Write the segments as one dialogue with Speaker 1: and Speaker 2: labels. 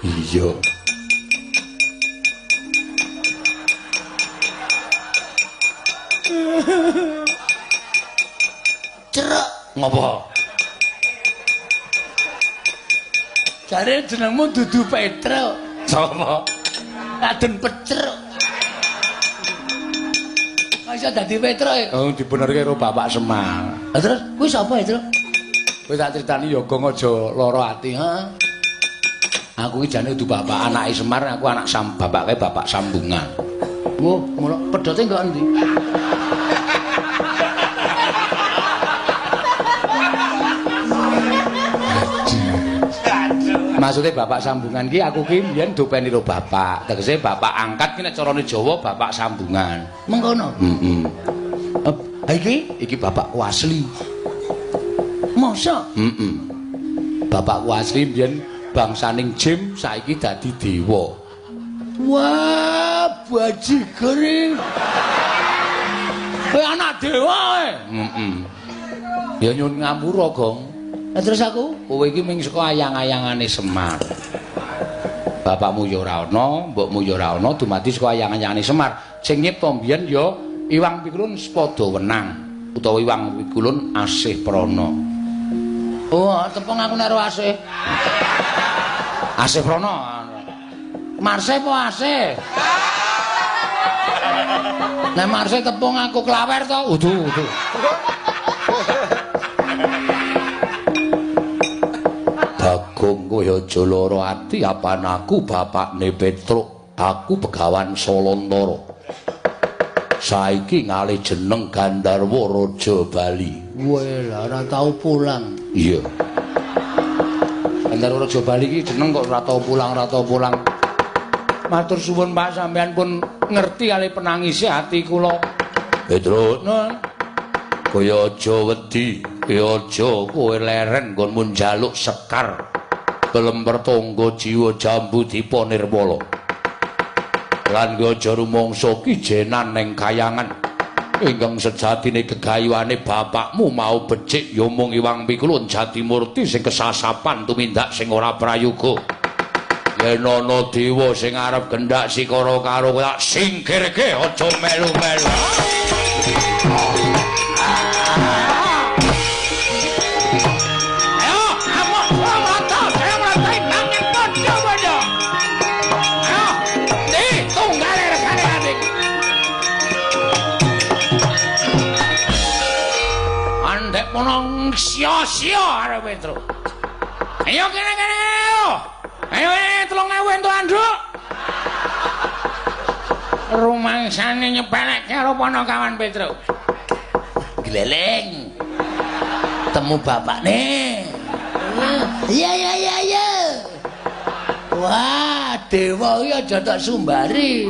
Speaker 1: Iya.
Speaker 2: Cerek
Speaker 1: ngopo?
Speaker 2: Jare jenengmu dudu Petruk.
Speaker 1: Sapa?
Speaker 2: Raden Petruk. Kok iso dadi Petruk e?
Speaker 1: Oh, dibenerke karo Bapak Semar.
Speaker 2: Lah terus kuwi sapa, Truk?
Speaker 1: Kowe tak critani ya Gong aja lara ati,
Speaker 2: heeh.
Speaker 1: Aku iki jane dudu bapak anake Semar, aku anak bapake bapak sambungan.
Speaker 2: Wah, ngono pedote nggo endi?
Speaker 1: Maksudnya bapak sambungan ki aku ki mbiyen dopeni karo bapak. Tegese bapak angkat ki nek carane Jawa bapak sambungan.
Speaker 2: Mengkono.
Speaker 1: Heeh.
Speaker 2: Ha iki
Speaker 1: iki bapakku asli.
Speaker 2: Masa?
Speaker 1: Heeh. Bapakku asli mbiyen bangsaning jim saiki dadi dewa.
Speaker 2: Wah, bajigur.
Speaker 1: Kowe anak dewa kowe. Heeh. Ya nyun ngapura, Gong.
Speaker 2: Lah terus aku,
Speaker 1: kowe iki ming saka ayang-ayangane Semar. Bapakmu ya ora ana, mbokmu ya ora ana, dumadi saka ayang-ayangane Semar. Sing nyipta mbiyen ya Iwang Pikulun Sepada Wenang utawa Iwang Pikulun Asih Prana.
Speaker 2: Oh, tepung aku nek asih.
Speaker 1: Asih Prana.
Speaker 2: Marse apa asih?
Speaker 1: Nek Marse tepung aku klawer to? Udu, udu. Bagong kowe aja lara ati apan aku bapakne Petruk, aku begawan Salantara. Saiki ngalih jeneng Gandharwa Raja Bali.
Speaker 2: Weh, lah ora tau pulang.
Speaker 1: Iya. Gandharwa Raja Bali iki jeneng kok ora tau pulang, ora tau pulang. Matur suwun Pak, sampean pun ngerti kali penangise ati kula. Petruk,
Speaker 2: nun.
Speaker 1: Kowe aja wedi, kowe aja kowe leren nggonmu njaluk sekar kelemper tangga jiwa jambu dipa nirmala. Lan kowe aja rumangsa kijenan ning kayangan ingkang sejatine gegayuhane bapakmu mau becik ya mung Iwang Pikulun Jatimurti sing kesasapan tumindak sing ora prayoga. Yen ana dewa sing arep gendak sikara karo kowe tak singkirke aja melu-melu. Ayo, amok mrata, saya mrata nang padha-padha. Ayo, ndi tunggale regane adik. Andek mono sia-sia arep Petruk. Ayo kene-kene ayo. Ayo 3000 entuk anduk. Rumangsane nyepelekke karo Panakawan Petruk.
Speaker 2: Gleleng. Temu bapakne. Iya iya iya iya. Wah, dewa iki aja tak sumbari.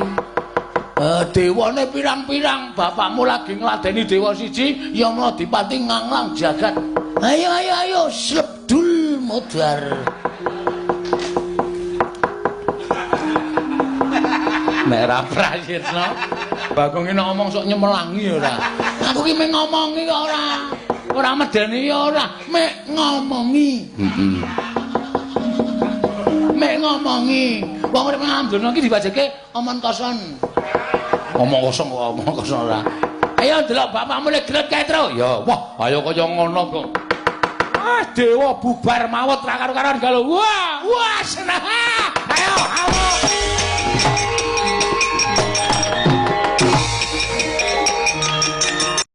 Speaker 2: Dewane pirang-pirang, bapakmu lagi ngladeni dewa siji, ya mlodipati nganglang jagat. Ayo ayo ayo, slebdul modar.
Speaker 1: Nek ra prayitna, Bagong iki ngomong sok nyemelangi ora.
Speaker 2: Aku ki mung ngomongi kok ora. Ora medeni ya ora, mek ngomongi.
Speaker 1: Heeh.
Speaker 2: Mek ngomongi. Wong urip nang donya iki dibajeke omong kosong.
Speaker 1: Omong kosong kok omong kosong ora.
Speaker 2: Ayo delok bapakmu lek gelut kae, Tru.
Speaker 1: Ya, wah, ayo kaya ngono kok. Ah, dewa bubar mawut ra karo-karuan galo. Wah,
Speaker 2: wah seneng.